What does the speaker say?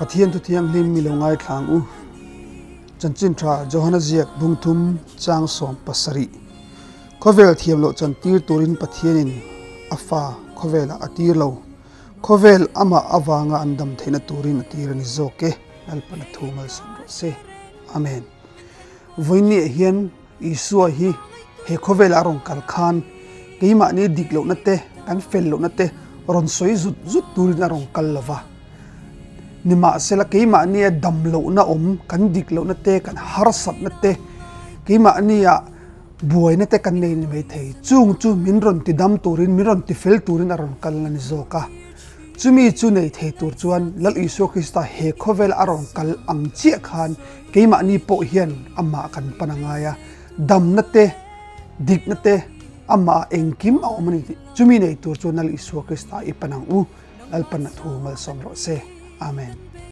Pathian thu thianghlim mi lo ngaithla ang u. Chanchin tha Johana ziak bungthum chang 17. Khawvel thiam loh chan tir turin Pathianin a fa khawvelah a tir lo. Khawvel amah avanga an dam theihna turin a tir a ni zawk e. Lalpan a thu malsawm rawh se. Amen. Vawiinniah hian Isua hi he khawvelah a rawn kal khan keimahni dik lohna te, kan fel lohna te rawn sawi zut zut turin a rawn kal lo va. Nimahsela keimahnia dam lohna awm, kan dik lohna te, kan harsatna te, keimahnia buaina te kan nei ni maithei. Chung chu min rawn ti dam turin, min rawn ti fel turin a rawn kal a ni zawk a. Chumi chu nei thei tur chuan Lal Isua Krista he khawvel a rawn kal ang chiah khan keimahni pawh hian amah kan pan a ngai a, damna te, dikna te, amah engkim a awm a ni tih chumi nei tur chuan Lal Isua Krista i pan ang u. Lalpan a thu malsawm rawh se. Amen.